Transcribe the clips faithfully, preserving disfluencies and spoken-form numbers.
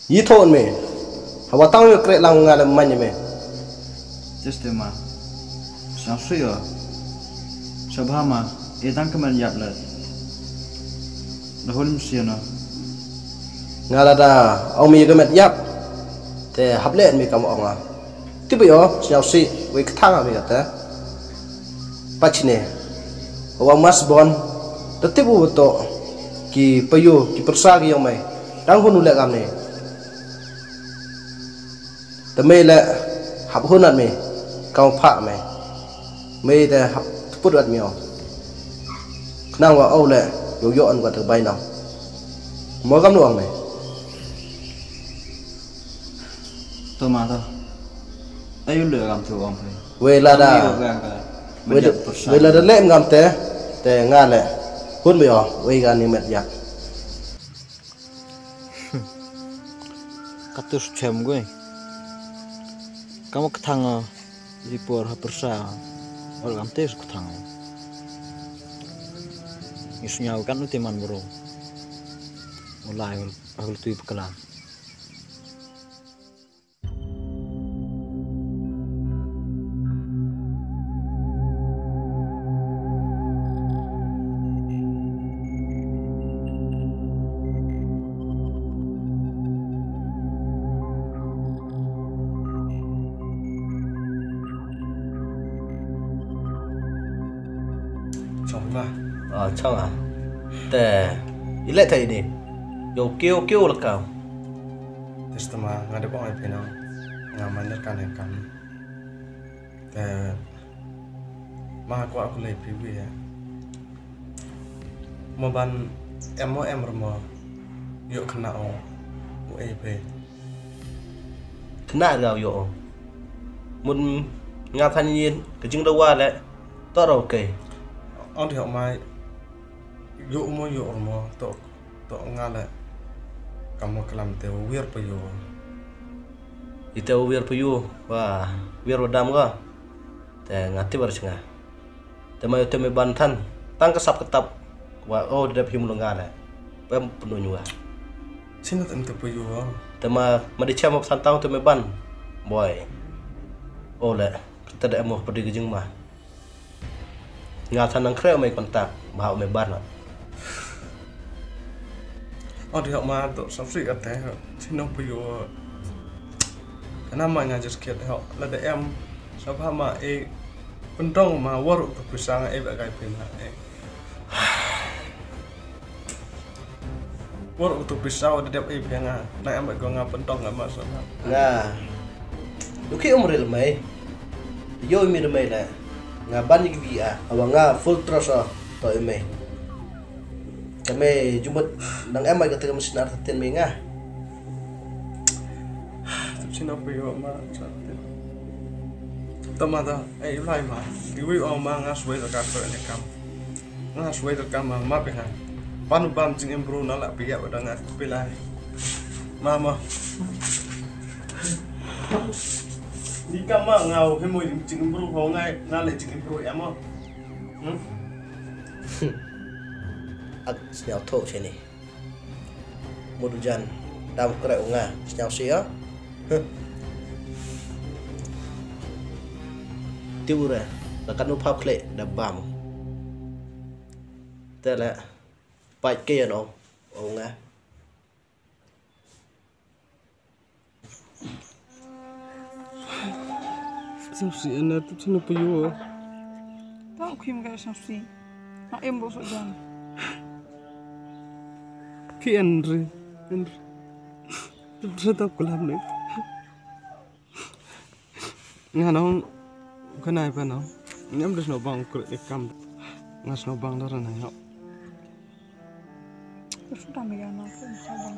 Yi thon me. Hawa tang yo krek lang nga le man me. Test ma. Sa suyo. Sabha ma. E tang kemen yap le. Dahun siano. Nga la da ong mi ga met yap. Te hap leh mi kam ong a. Tip ïoh sñiaw si wei kthang a mi kata. Pachne. Wa mas bon. Te tip u to ki payu ki persa ki yong mai. Dang hun u leh kam ne. Te mei leh hap hun at mi. Kam pha mi. Mei te hap teput at mi ong. Khnang wa au leh yo yo an wa te bai nang. Mo kam nu ong mi. To ma to. Ayu le kam tu ong phe. Wei lada. Wei lada le ngam te. Te nga le. Hun bi o wei ga ni met yak. Katus chem goi. Kamu kthang o. Di por ha persa. Ol kam te kthang. Isnya kan uti man bro. Ulai ul tui pekala. Chong ma. Ah, chong ah. Te ile te ini. Yo kio kio lekau. Testama nga dep ong ai phi nong nga man ïa ka ne kam. Te ma kwah ku lei phi wi ïa. Mo ban em mo em rmo. Ïoh kena ong u ei phi. Kena rau ïoh ong. Mun nga than yin ka jingdawa le. To rau kei. Ong di hok mai. Ïoh mo ïoh rmo to. To nga le. Kam mo klam te wir pa ïoh. Ite u wir pa ïoh wa wir wa dam ga. Te nga ti bar chnga. Te ma ïoh te me ban than tang ka sap ka tap. Wa o dep him lu nga le. Pem penu nyua. Sino tem te pa ïoh. Te ma ma di chem san tang te me ban. Boy. O le. Te da mo pa di ka jingma. Nga than nang kre me kontak ba me ban. O di hok ma to sap si ka te. Sino pa ïoh. Kana ma nga just kiet hok la da em. Sap ha ma e pentong ma war to pisang e ba kai pin ha e. War to pisang da dep e pin ha. Na em ba ko nga pentong ma sap ha. Nga. Duki umril mai. Yo mi de mai la. Nga ban ni bi a. Awa nga full trust a. To e mai. Kami jumut nang em ai kata kami sinar tatin mi nga. Tap sino pa ïoh ma sa tatin. Tama ta, eh, lai ma. Iwi ong ma nga suwai ta ka ko ne kam. Nga suwai ta kam ma ma pe ha. Ban ban jing improve na la pi ya da nga pi lai. Mama. Ni kam ma nga u hemo jing improve ho ngai na le jing improve ya ma. Hmm? Ak sñiaw tho cheni. Mudu jan dam kre u nga sñiaw si ya. Ti u re la kan u phap khle da bam. Te le pait ke ya no u nga. Sngewsih ena tip sngewsih phi ïoh. Tang khim ka sngewsih. Ha em bo so jan. Ki Henry. Henry. Tip sngewsih tap kulam ne. Nga nong kanai pa nong. Ngam des no bang kru ikam. Ngas no bang dara na yo. Terus udah megang aku, bisa bang.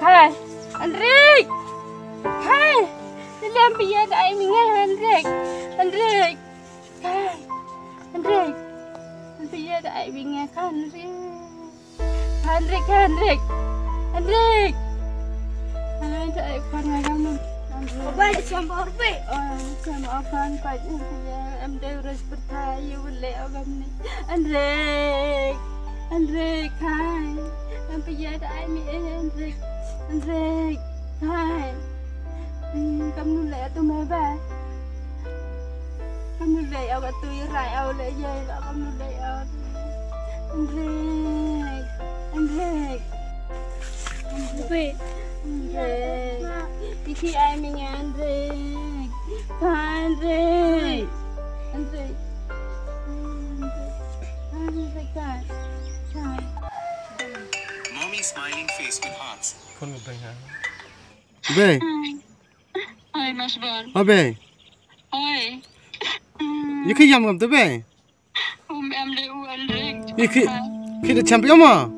Kai. Hendrik. Kai. Lem biya da ai minga Hendrik. Hendrik. Kai. Hendrik. Biya da ai minga Hendrik. Hendrik, Hendrik. Hendrik. Hendrik, kwan nga gam. Oban, siapa orpe? Oh, siapa oban, pa, em dei u respirta, yu le ogam ni. Hendrik. Hendrik, kai. Em pia da ai mi, eh, Hendrik. Hendrik. Kai. Hmm, kam nu le tu me ba. Kam nu le au tu i rai au le ye, kam nu le au. Hendrik. Hendrik. Hendrik. Hendrik. Iki ai mi Hendrik. Hendrik. Hendrik. Hendrik. Hendrik. Mommy smiling face with hearts. Phone ko beng ha. Be. Oi, Mas Bon. Ha be. Oi. Ye ki yam ngam te be. Um, em le u Hendrik. Ye ki, ki de champion ma.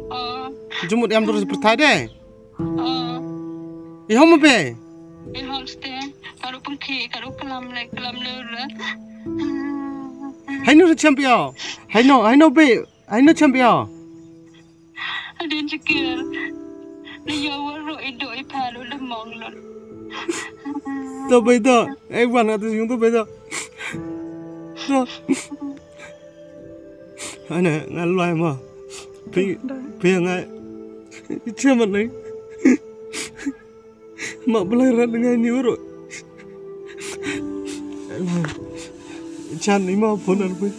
Oh. Jumut em dur seperti de. Oh. Ye hom be. Ye hom ste. Karu pengki, karu kelam le, kelam le ura. Hai no champion. Hai no, hai no be. Ai no champion. Adin chikir. Ni yo waro ido i phalu le mong lon. To bai to. Ai wan atu yung to bai to. To. Ana ngal lai ma. Pi pi ngai. Chairman nai. Ma belai rat ngai ni waro. Chan ni ma phone ar pi.